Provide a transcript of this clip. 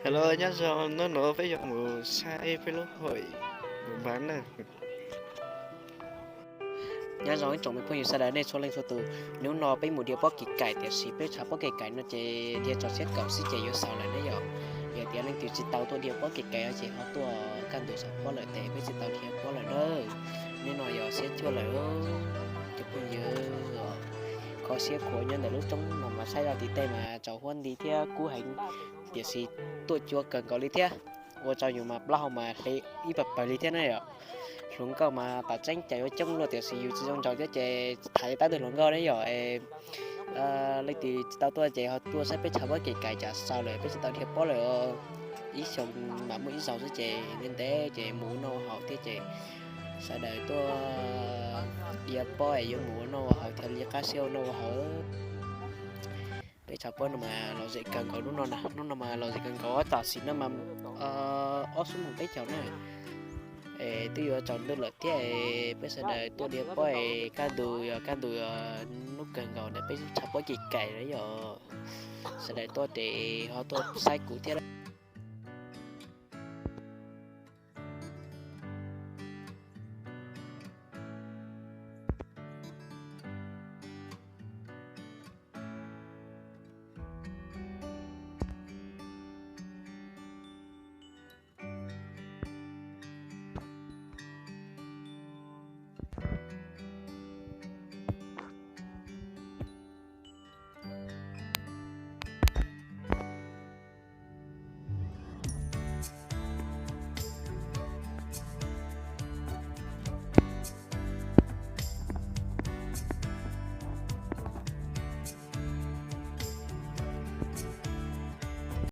Hello, nyob zoo, hnub no peb yuav mus saib peb lub hauj lwm mus npav na. Nyob zoo ib tsoom me phooj ywg sawv daws nej txhua leej txhua tus, hnub no peb mus dhia pob kev kais tiam sis peb tshav pob kev kais no ces dhia tso siab kaum xwb ces yuav xaus lawm ne yom. Yog tias leej twg tsis tau tuaj dhia pob kev kais ces ho tuaj kaj ntug saum pob lawm tes peb tsis tau dhia pob lawm na. Hnub no yog xiab cuag lawm, cov phooj ywg, kho siab khuav nyob ntawm lub roob no mas saib rau tim tej mas tsaus huab nti thiab kub heev, tiam sis tuaj cuag kawg nkaus li thiab. Ua rau yus mas plaub hau mas hle ib pawg pawg li thiab na yom. Hluas nkauj mas tam tseeb cas yuav coob luaj tiam sis yus tsis zoo nraug thiab ces tham li tab ntug hluas nkauj ne yom. Leej twg tsis tau tuaj ces ho tuaj saib peb tshav pob kev kais cas xaus lawm peb tsis tau dhia pob lawm. Ib xyoo mam muaj ib zaug xwb ces ntev ntev ces mus ua noj ua haus thiab ces sawv daws tuaj dhia pob es yuav mus ua noj ua haus thiaj li qab siab ua noj ua haus. Peb tshav pob no mas lom zem kawg nkaus hnub no na, hnub no mas lom zem kawg nkaus tam sim no mas ob xuab moos peb caug na. Es twb yuav tsaus ntuj lawm thiab es peb sawv daws tuaj dhia pob es kaj ntug yog kaj ntug hnub kawg nkaus ntawm peb tshav pob kev kais na yom. Sawv daws tuaj ces ho tuaj saib kuv thiab.